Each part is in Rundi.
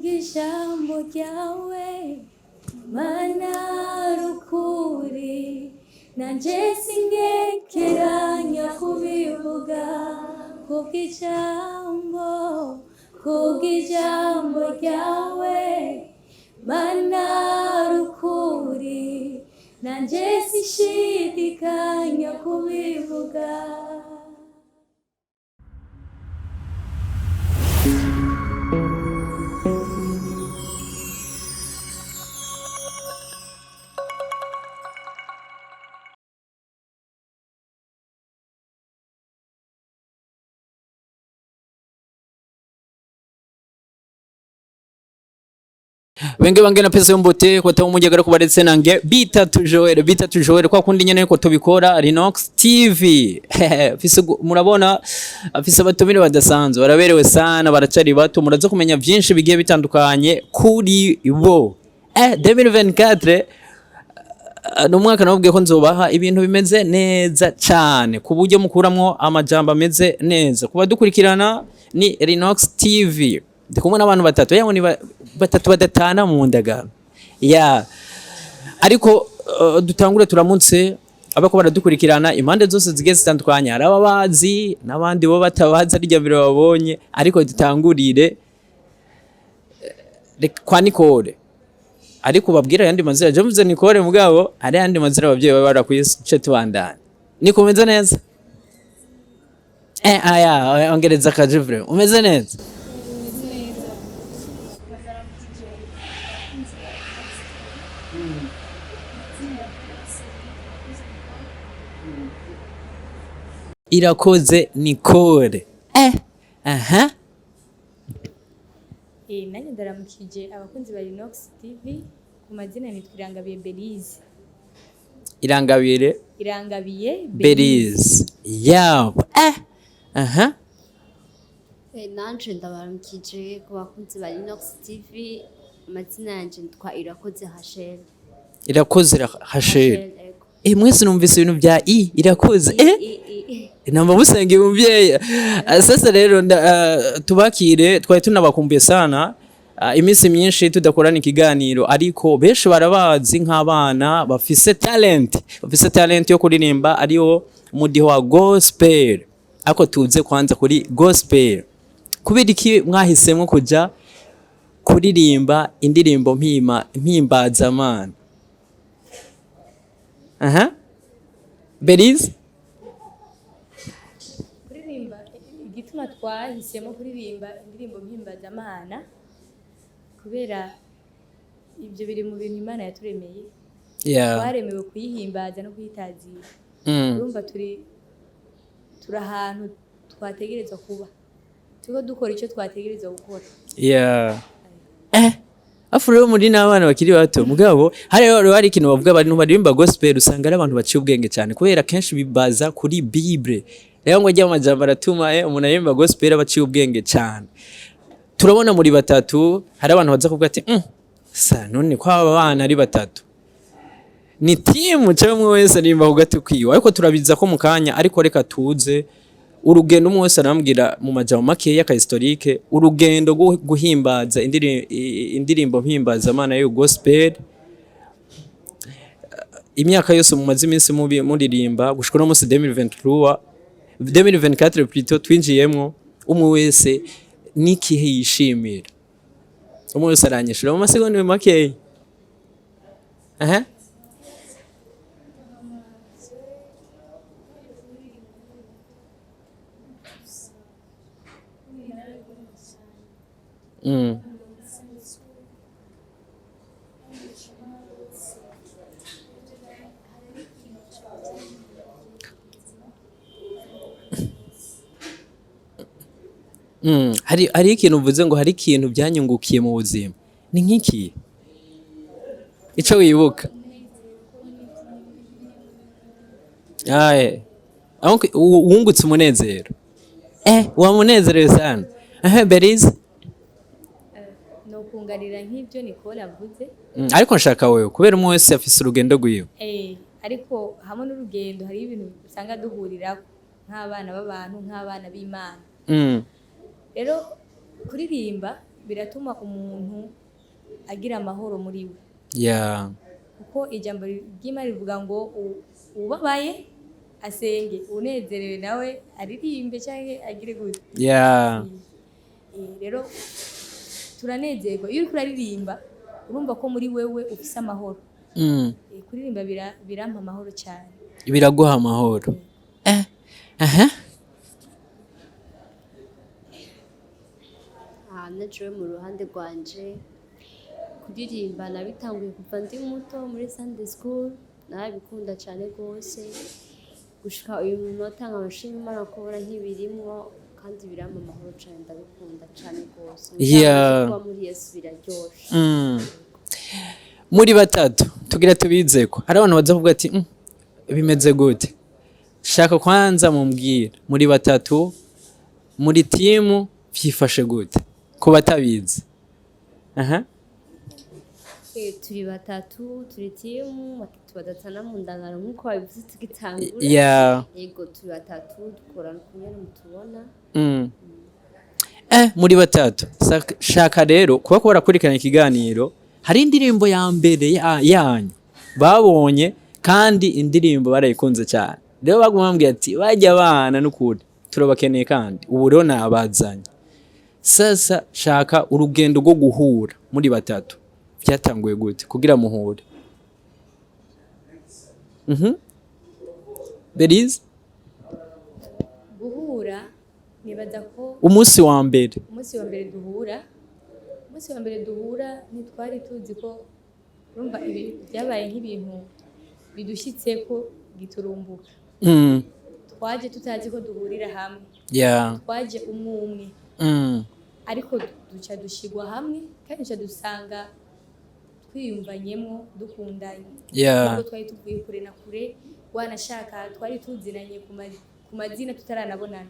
Kubw'ijambo ryawe, Mana rukuri, nanje singekeranya kubivuga. Kubw'ijambo ryawe, Mana rukuri, nanje sinshidikanya kubivuga. Benge bange na pesa yombote kwa tamu mujagara kubaretse nange bitatu Joel, bitatu Joel, kwa kundi nyene ko tubikora Rinox TV. Afise murabona afise abatumire badasanzwe, baraberewe sana, baracari bato. Muraza kumenya vyinshi bigiye bitandukanye kuri bo. 2024 ni umwaka nababwiye ko nzobaha ibintu bimeze neza cane, ku buryo mukuramwo amajambo ameze neza. Kuba dukurikirana ni Rinox TV, ndi kumwe n'abantu batatu, yawe ni batatu badatana mu ndagano ya. Ariko dutangure turamutse abako baradukurikirana impande zose zigiye zitandukanye. Hari ababazi n'abandi bo batabazi, ari mbere babonye. Ariko dutangurire kwa Nicole, ariko ubabwira ayandi mazina. Je mvuze Nicole, mugabo hari ayandi mazina abavyeyi baba barakwice. Tubandanye. Nikomeze neza. Aya ongereza akajuvre. Umeze neza. Irakoze Nicole. Aha. Nanjye ndaramukije abakunzi ba Rinox TV. Ku mazina nitwa Irangabiye Belize. Irangabire. Irangabiye. Belize yabo. Aha. Nanje ndabaramukije ku bakunzi ba Linux TV. Amazina yanje nitwa Irakoze Hashel. Irakoze Hashel. Ego. Mwese numvise ibintu bya i Irakoze. I, I, I. Namba musenge umuvyeyi. Sasa rero tubakire, twari tunabakumbuye sana. Iminsi myinshi tudakorana ikiganiro, ariko benshi barabazi nk'abana bafise talent, bafise talent yo kuririmba, ariwo mudiho wa gospel. Ariko tuze kwanza kuri gospel, kubera iki mwahisemo kuja kuririmba indirimbo mpima mpimbazamana? Aha, Berize. Kuririmba, igituma twahisemo kuririmba indirimbo mpimbazamana, kubera ibyo biri mu bintu Imana yaturemeye. Twaremewe kuyihimbaza no kuyitazira. Urumva turi ahantu twategerezwa kuba turiko dukora icyo twategerezwa gukora. Yeah. Afu rero muri n'abana bakiri bato, mugabo hari rero hari ikintu bavuga, abantu baririmba gospel usanga ari abantu baciye ubwenge cyane, kubera kenshi bibaza kuri Bible. Rero ngo ajya amajambo aratuma umuntu aririmba gospel aba aciye ubwenge cyane. Turabona muri batatu, hari abantu baza kuvuga ati sa none ko aba bana ari batatu ni timu cyangwa umwe wese aririmba ku gati kwiwe? Ariko turabiza ko mu kanya. Ariko reka tuze urugendo, umwe wese arambwira mu majambo makeya ka historique, urugendo rwo guhimbaza indirimbo mpimbazamana yo gospel, imyaka yose mumaze iminsi mubi muririmba gushika no munsi 2023, 2024 plutôt twinjiyemwo, umwe wese n'ikihe yishimira? Umwe wese aranyishura mu masegonda makeya. Aha. Hari ikintu uvuze ngo hari ikintu byanyungukiye mu buzima, ni nk'iki ico wibuka? Aye, aho wungutse umunezero, wamunezerewe sana. Ehe, Berize. No kunganira nk'ibyo Nicole avuze. Ariko nshaka wewe, kubera umwe wese afise urugendo rwiwe. Ariko hamwe n'urugendo hari ibintu usanga duhurirako nk'abana b'abantu, nk'abana b'Imana. Rero kuririmba Biratuma umuntu agira amahoro muri we, kuko ijambo ry'Imana rivuga ngo ubabaye asenge, unezerewe nawe aririmbe cyangwa agire gute. Rero turanezerwa iyo uriko uraririmba, urumva ko muri wewe ufise amahoro. Kuririmba birampa amahoro cyane. Biraguha amahoro. Aha. Ah, najewe mu ruhande rwanje, kuririmba nabitanguye kuva ndi muto muri Sunday school. Narabikunda cyane rwose gushika uyu munota, nkabashima Imana kubona nkibirimwo, kandi birampa amahoro cyane, ndabikunda cyane rwose. Kuba muri Yesu biraryoshe. Muri batatu tugira tubizeko hari abantu baza kuvuga ati: Bimeze gute?" Shaka kwanza mumbwire, muri batatu muri timu vyifashe gute ku batabizi? Aha. Turi batatu, turi timu batatu badatana mu ndangano nk'uko babivuze tugitangura. Yego, turi batatu, dukorana kumwe mutubona. Muri batatu. Shaka rero kuba ko barakurikirana ikiganiro, hari indirimbo ya mbere yanyu babonye, kandi indirimbo barayikunze cyane. Rero baguma bambwira ati: "Bajya abana n'ukuri turabakeneye." Kandi ubu rero nabazanye. Sasa shaka urugendo rwo guhura muri batatu byatanguye gute kugira muhure? Berize? Guhura, nibaza ko Umunsi wa mbere. Umunsi wa mbere duhura ntitwari tuzi ko, urumva, ibi byabaye nk'ibintu bidushyitse ko giturumbuka. Twaje tutazi ko duhurira hamwe. Twaje umwe umwe, ariko duca dushigwa hamwe, kandi duca dusanga twiyumvanyemo, dukundanye, nubwo twari tuvuye kure na kure, wanashaka twari tuzinanye ku mazina tutaranabonana.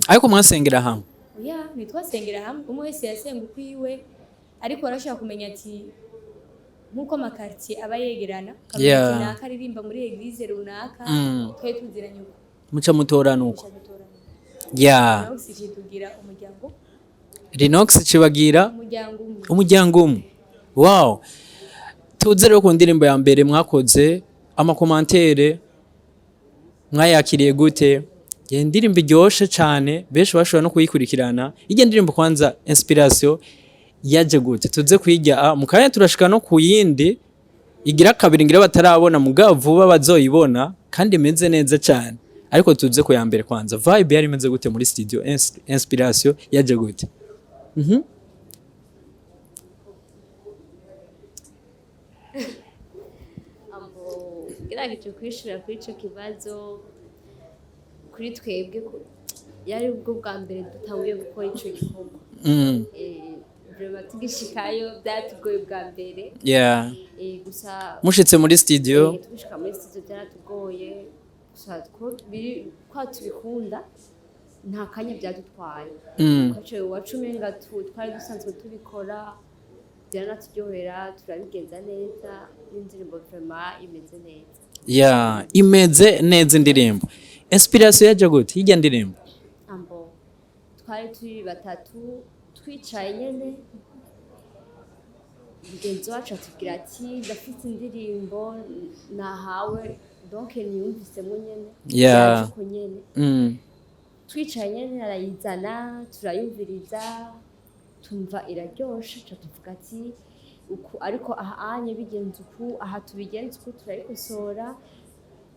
Ariko mwasengera hamwe? Oya, ntitwasengera hamwe, umwe wese yasenga ukwiwe, ariko warashobora kumenya ati nk'uko ama quartier aba yegerana, ukamenya ati naka aririmba muri église runaka. Twari tuziranye uko. Muca mutorana uko? Duca dutorana. Naho si tugira umuryango. Rinox cibagira Umuryango umwe. Umuryango umwe. Wow. Tuze rero ku ndirimbo ya mbere mwakoze, ama commentaires mwayakiriye gute? Iyo ndirimbo iryoshe cane, benshi bashobora no kuyikurikirana. Iyo ndirimbo kwanza inspiration yaje gute? Tuze kuyijya mu kanya, turashika no ku yindi igira kabiri ngira batarabona, mugabo vuba bazoyibona kandi imeze neza cane. Ariko tuze ku ya mbere kwanza, vibe yari imeze gute muri studio? Inspiration yaje gute? Ambo ngerageje kwishura kuri ico kibazo, kuri twebwe yari ubwo bwa mbere dutanguye gukora ico gikorwa. Vraiment tugishikayo byatugoye bwa mbere. Gusa Mushitse muri studio? Tugishika muri studio byaratugoye, gusa ko biri kwa tubikunda nta kanya byadutwaye. Kwacu iwacu umenga twari dusanzwe tubikora, byaranaturyohera, turabigenza neza, n'indirimbo vraiment imeze neza. Yeah, imeze neza indirimbo. Inspiration yaje gute hirya ndirimbo? Ambo twari turi batatu twicaye nyene, mugenzi wacu atubwira ati: "Ndafite indirimbo nahawe." Donc niyumvisemo nyene. Yaje uko nyene. Twicaye nyene arayizana, turayumviriza, tumva iraryoshe, ca tuvuga ati uku ariko aha anye bigenze uku, aha tubigenze uku, turayikosora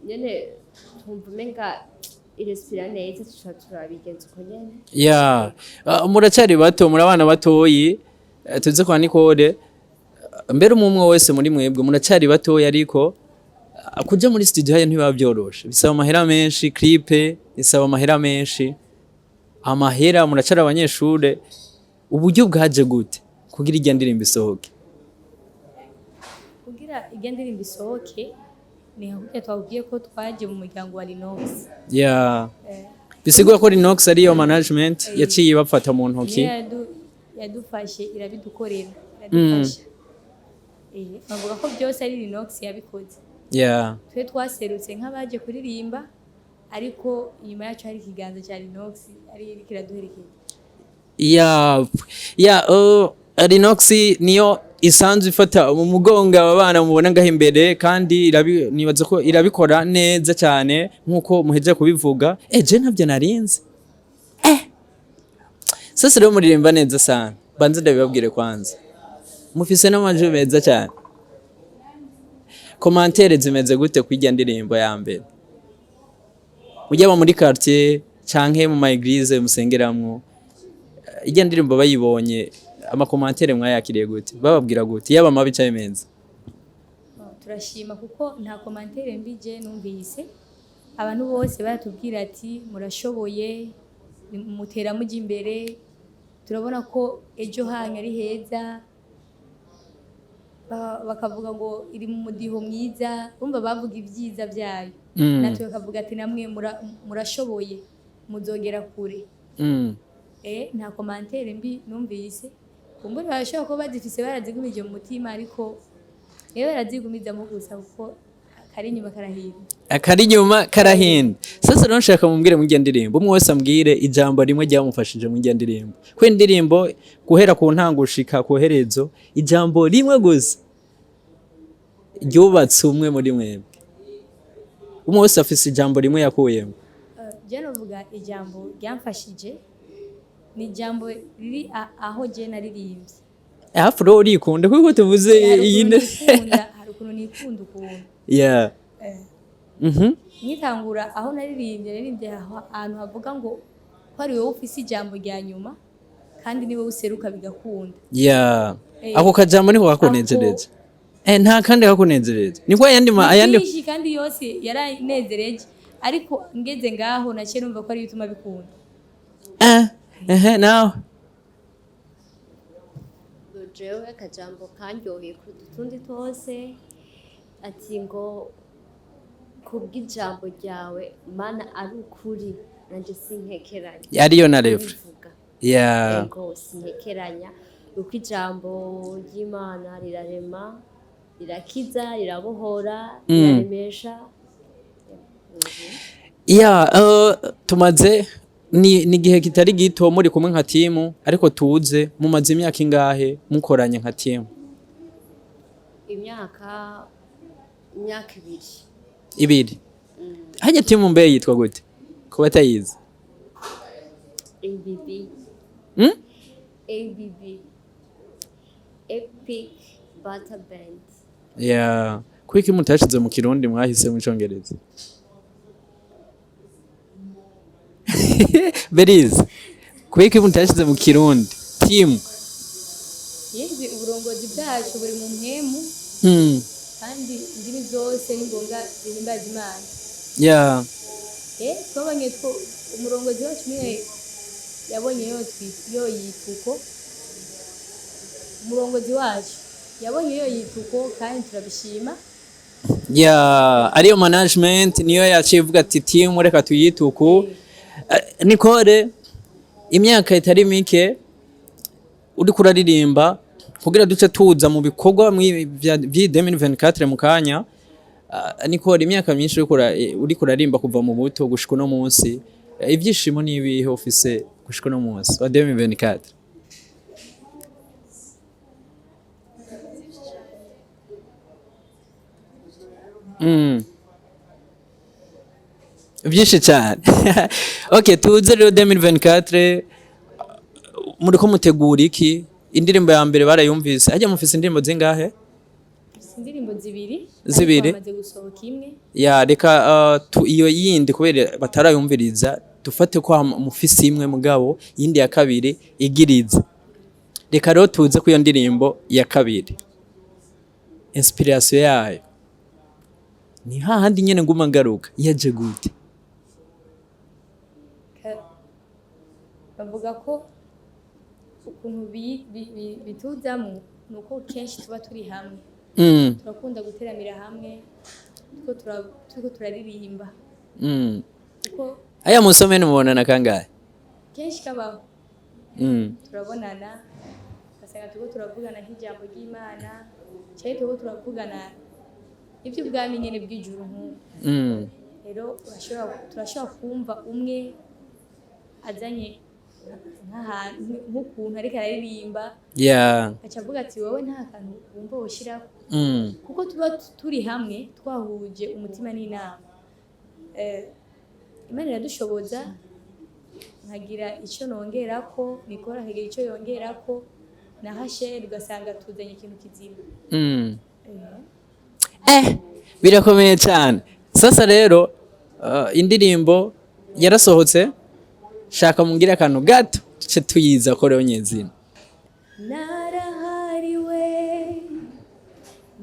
nyene, tumva umenga irespira neza, tuca turabigenza uko nyene. Yeah. Muracyari bato, muri abana batoyi. Tuze kwa Nicole. Mbere umwe umwe wese muri mwebwe muracyari batoyi, ariko kuja muri studio haya ntibiba byoroshe, bisaba amahera menshi, clip isaba amahera menshi, amahera, muracyari abanyeshure. Uburyo bwaje gute kugira irya ndirimbo isohoke? Kugira irya ndirimbo isohoke, ni nka kurya twabwiye ko twaje mu muryango wa Linox. Bisigura ko Rinox ariyo management yaciye ibafata mu ntoki? Niyo yadufashe, irabidukorera, iradufasha. Bavuga ko byose ari Linox yabikoze. Twe twaserutse nk'abaje kuririmba, ariko inyuma yacu hari ikiganza cya Linox ari kiraduherekeza. Ya, Rinox niyo isanzwe ifata mu mugongo aba bana mubona ngaho imbere, kandi nibaza ko irabikora neza cyane nkuko muhejeje kubivuga. Je ntabyo narinzi. Sasa rero muririmba neza sana, banze ndabibabwire kwanza, mufise n'amajwi meza cyane. Commentaires zimeze gute kw'irya ndirimbo ya mbere? Mujya muri quartier canke mu ma église musengeramwo, irya ndirimbo bayibonye, ama commentaires mwayakiriye gute? Bababwira gute, yaba mabi canke meza? Turashima kuko nta commentaire mbi je numvise. Abantu bose baratubwira ati murashoboye, mutera mujya imbere, turabona ko ejo hanyu ari heza. Bakavuga ngo iri mu mudiho mwiza, bumva bavuga ibyiza byayo. Natwe bakavuga ati namwe murashoboye, muzogera kure. Nta commentaire mbi numvise. Kumbura barashobora kuba bazifise barazigumije mu mutima, ariko rero barazigumizamo gusa, kuko akari inyuma karahinda. Akari inyuma karahinda. Sasa rero nshaka mumbwire mu ndirimbo, umwe wese ambwire ijambo rimwe ryamufashije mu ndirimbo, ko indirimbo guhera ku ntango gushika ku herezo, ijambo rimwe gusa ryubatse umwe muri mwebwe. Umwe wese afise ijambo rimwe yakuyemo. Je novuga ijambo ryamfashije ni ijambo riri aho je naririmbye. Hafi rero urikunda kuko tuvuze Hari iyi ukuntu nikunda, hari ukuntu nikunda ukuntu. Nkitangura aho naririmbye, naririmbye ahantu havuga ngo ko ari wowe ufise ijambo rya nyuma kandi ni wowe useruka bigakunda. Ako kajambo niko kakunezereje? Nta kandi kakunezereje? Niko ayandi ayandi? Byinshi, kandi yose yaranezereje, ariko ngeze ngaho naciye numva ko ari bituma bikunda. Ehe, nawe? Jewe akajambo kanryoheye kuruta utundi twose, ati ngo kubw'ijambo ryawe Mana ari ukuri, nanje sinkekeranya. Ariyo na refrain. Bivuga. Ego, sinkekeranya, kuko ijambo ry'Imana rirarema, rirakiza, rirabohora, riraremesha. Ya, tumaze ni igihe kitari gito muri kumwe nka timu, ariko tuze mumaze imyaka ingahe mukoranye nka timu? Imyaka 2. 2. Hajya timu mbe yitwa gute ku batayizi? ABB. ABB, Epic Butter Band. Ya, kuki mutashize mu Kirundi, mwahise mu Congereza? Berize, kuki mutashize mu Kirundi timu? Yezi, uburongozi bwacu buri mu mpemu, kandi indimi zose ni ngombwa zihimbaza Imana. Twabonye two umurongozi wacu niwe yabonye yo yituko, umurongozi wacu yabonye yo yituko, kandi turabishima. Ya, ariyo management niyo yaciye ivuga ati timu reka tuyituku. Nicole, imyaka itari mike uriko uraririmba, kugira duce tuza mu bikorwa vyi 2024 mu kanya. Nicole, imyaka myinshi uriko uraririmba kuva mu buto gushika uno munsi, ivyishimo ni ibihe ufise gushika uno munsi wa 2024? Byinshi cyane. Okay, tuze rero 2024, muriko mutegura iki? Indirimbo ya mbere barayumvise. Hajya mufise indirimbo zingahe? Indirimbo zibiri. Zibiri. Ariko hamaze gusohoka imwe. Ya, reka iyo yindi kubera batarayumviriza, dufate ko mufise imwe, mugabo yindi ya kabiri igirize. Reka rero tuze ku iyo ndirimbo ya kabiri, inspiration yayo ni hahandi nyene nguma ngaruka, yaje gute? Bavuga ko ukuntu bituzamo ni uko kenshi tuba turi hamwe. Turakunda guteramira hamwe turiko turaririmba. Kuko Aya musomeni mubonana kangahe? Kenshi kabaho. Turabonana, ugasanga turiko turavugana nk'ijambo ry'Imana, canke turiko turavugana ivy'ubwami nyene bw'ijuru nk'ubu. Rero turashobora kumva umwe azanye Nk'ahantu nk'ukuntu ariko araririmba, aca avuga ati: "Wowe nta kantu wumva woshirako?" Kuko tuba turi hamwe, twahuje umutima n'inama. Imana iradushoboza, nkagira icyo nongerako, Nicole akagira icyo yongerako, na Hasheri, ugasanga tuzanye ikintu kizima. Birakomeye cyane. Sasa rero indirimbo yarasohotse, shaka mungire akantu gato tuce tuyiza ko rero nyezina. Narahariwe,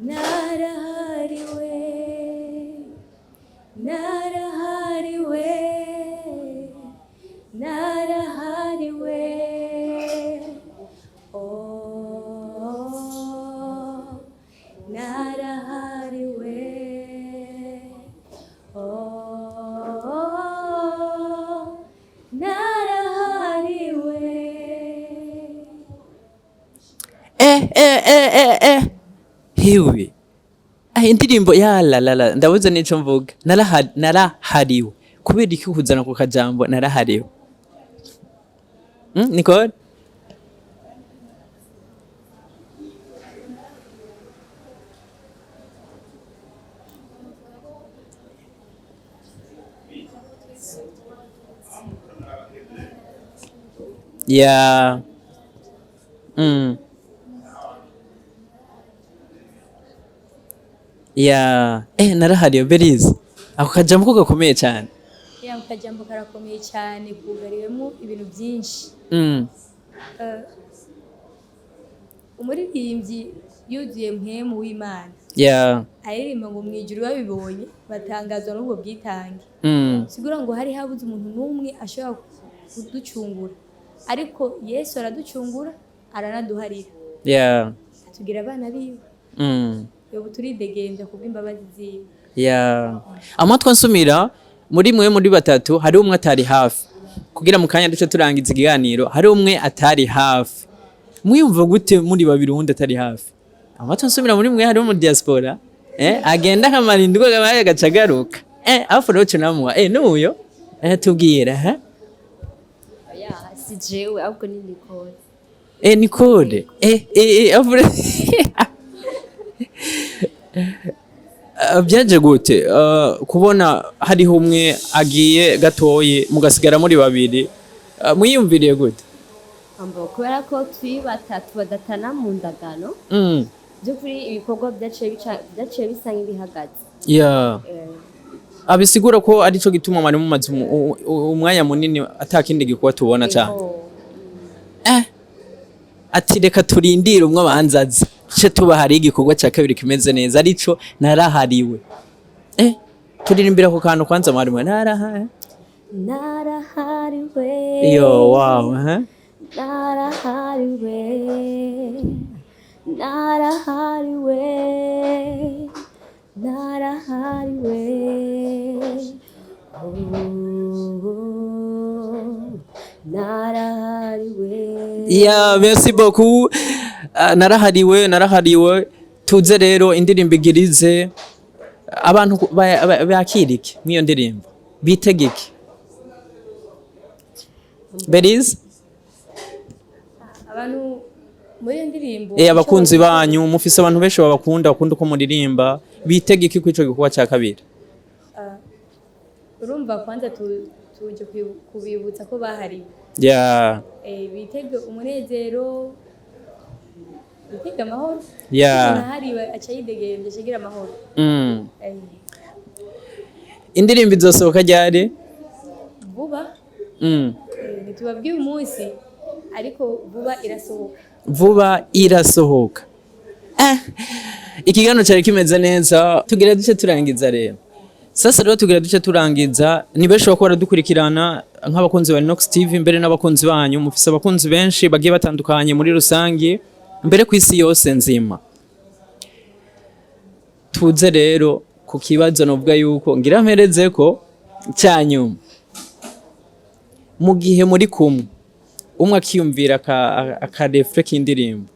narahariwe, narahariwe, narahariwe, oh, narahariwe, oh, narahariwe. Hiwi, ah, indirimbo ya la la la, ndabuze nico mvuga. Narahariwe, kubera iki kuzana ku kajambo narahariwe? Nicole? Yeah. Yeah. Narahariwe, Berize. Ako kajambo ko gakomeye cyane. Ya, kajambo karakomeye cyane, kugariwemo ibintu byinshi. Umuririmbyi yuzuye mpwemu w'Imana aririmba ngo mu ijuru babibonye batangazwa n'ubwo bwitange. Sigura ngo hari habuze umuntu n'umwe ashobora kuducungura, ariko Yesu araducungura, aranaduharira, atugira abana biwe. Ubu turidegembya kubw'imbabazi ziwe. Yeah. Amatwi ansumira muri mwe muri batatu hari umwe atari hafi. Kugira mu kanya duce turangiza ikiganiro, hari umwe atari hafi. Mwiyumva gute muri babiri uwundi atari hafi? Amatwi ansumira muri mwe hari mu diaspora. Agenda akamara indwi agaca agaruka. Afu rero tunamuha. N'uyo? Tubwire, ha? Oya, si jewe, ahubwo ni Nicole. Nicole. Afu. Byaje gute kubona hariho umwe agiye gatoye mugasigara muri babiri? Mwiyumviriye gute? Ambo kubera ko turi batatu badatana mu ndagano, by'ukuri ibikorwa byaciye bisa nk'ibihagaze. Abisigura ko arico gituma mwari mumaze umwanya munini atakindi gikorwa tubona cyane. Ati reka turindire umwe abanza aze, ce tuba hari igikorwa cya kabiri kimeze neza, arico narahariwe. Turirimbira ku kantu kwanza mwari mwe narahariwe. Narahariwe. Yo, wow, eh? Narahariwe, narahariwe, narahariwe, oh, narahariwe. Yeah, merci beaucoup. Narahariwe, narahariwe. Tuze rero indirimbo igirize abantu bakira iki mw'iyo ndirimbo? Bitege iki? Berize? Abantu muri iyo ndirimbo Abakunzi banyu, mufise abantu benshi babakunda, bakunda uko muririmba, bitege iki kuri ico gikorwa cya kabiri? Ah, urumva kwanza tuje kubibutsa ko bahariwe. Bitege umunezero, bitege amahoro. Umuntu ahariwe aca yidegembya, aca agira amahoro. Indirimbo izosohoka ryari? Vuba. Ntitubabwiye umunsi, ariko vuba irasohoka. Vuba irasohoka. Ikiganiro cyari kimeze neza, tugira duce turangiza rero. Sasa rero tugira duce turangiza, ni benshi bakora baradukurikirana nk'abakunzi ba Inox TV, mbere n'abakunzi banyu, mufise abakunzi benshi bagiye batandukanye muri rusangi, mbere ku isi yose nzima. Tuze rero ku kibazo novuga yuko ngira mpereze ko cyanyuma. Mu gihe muri kumwe, umwe akiyumvira aka refrain k'indirimbo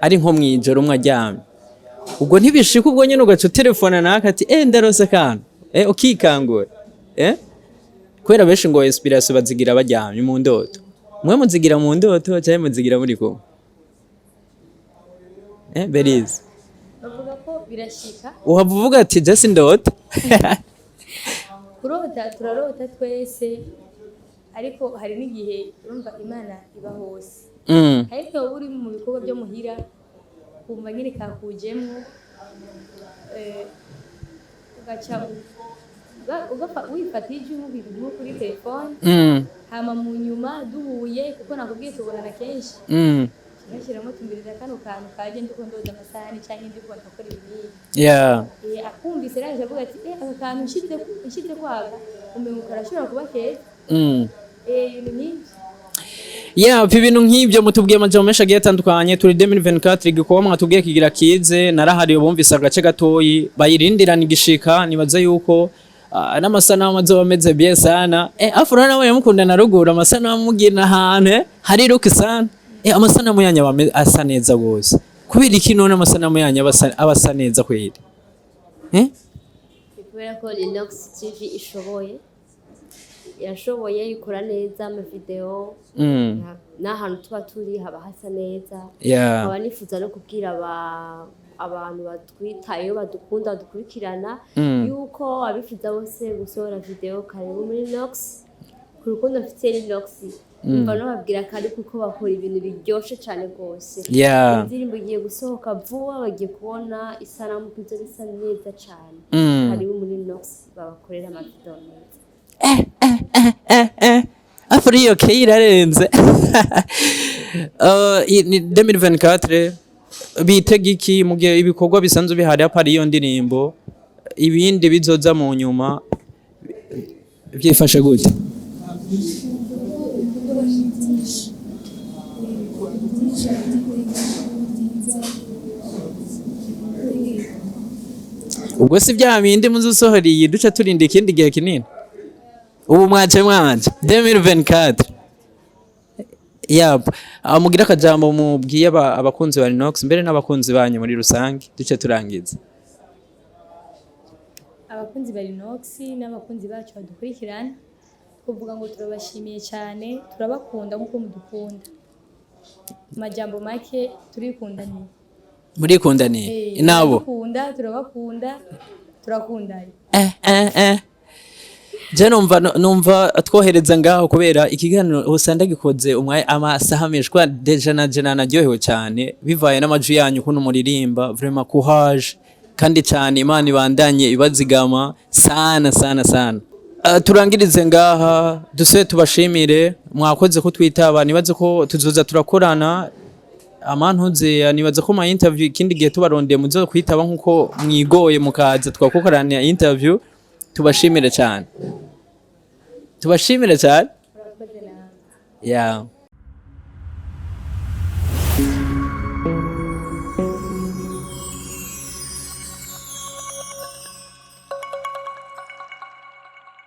ari nko mwijoro, umwe aryamye, ubwo ntibishika ubwo nyene ugaca utelefona naka ati: "Ndarose akantu," ukikangura? Kubera benshi ngo inspiration bazigira baryamye mu ndoto. Mwe muzigira mu ndoto cyangwa muzigira muri kumwe? Berize. Bavuga ko birashika. Uhava uvuga ati je sindota. Kurota turarota twese, ariko hari n'igihe urumva Imana iba hose. Hari n'igihe uba uri mu bikorwa byo muhira, kumva nyine kakujemwo, ugaca wifata ijwi nk'ibintu kuri telefone. Hama mu nyuma duhuye, kuko nakubwiye tubonana kenshi, ngashyiramo tumbiriza kano kantu kaje ndiko ndoza amasahani canke ndiko ndakora ibi n'ibi. Akumvise rero aje avuga ati aka kantu nshize kwaga umengo karashobora kuba keza. Ibintu nk'ivyo. Yeah, ibintu nk'ibyo mutubwiye amajambo menshi agiye atandukanye. Turi 2024, igikorwa mwatubwiye kigira kize, narahariwe bumvise agace gatoyi bayirindirana igishika. Nibaza yuko n'amasanamu azoba ameze bien sana. Afro nawe yamukunda na ruguru amasanamu mugina ahantu hari look sana. Amasanamu yanyu aba asa neza gose. Kubera iki none amasanamu yanyu aba asa neza kweli? Ni kubera ko Linux TV ishoboye, irashoboye, ikora neza amavideo. N'ahantu tuba turi haba hasa neza. Nkaba nifuza no kubwira abantu batwitayeho, badukunda, badukurikirana, yuko abifuza bose gusohora video, karibu muri Linux. Ku rukundo mfitiye Linux, umva nababwira kari kuko bakora ibintu biryoshe cane rwose. Indirimbo igiye gusohoka vuba, bagiye kubona isanamu kwizo bisa neza cane. Karibu muri Linux, babakorera amavideo meza. Afro iyo key irarenze. Ni 2024, bitega iki mu gihe ibikorwa bisanzwe bihari apari iyo ndirimbo, ibindi bizoza mu nyuma byifashe gute? Ibikorwa ni byinshi, byinshi byiza. Ubwo si bya bindi muzosohora iyi duca turinda ikindi gihe kinini. Ubu mwaje 2024. Yap, mugira akajambo mubwiye abakunzi ba Linox mbere n'abakunzi banyu muri rusange, duce turangiza. Abakunzi ba Linox n'abakunzi bacu badukurikirana, tuvuga ngo turabashimiye cyane, turabakunda nk'uko mudukunda. Mu majambo make, turikundaniye. Murikundaniye? Nabo. Turadukunda, turabakunda, turakundanye. Je numva twohereza ngaho kubera ikiganiro usanga gikoze umwanya amasaha menshi, kwa déjà na je naryohewe cyane bivaye n'amajwi yanyu ukuntu muririmba. Vraiment courage kandi cyane, Imana ibandanye ibazigama sana sana sana. Turangirize ngaha, duse tubashimire, mwakoze ko twitaba. Nibaze ko tuzoza turakorana amantuze, nibaza ko ma interview ikindi gihe tubarondeye muzo kwitaba nkuko mwigoye mukaza twakokorana interview. Tubashimire cyane, tubashimire cyane. Urakoze nawe. Yeah.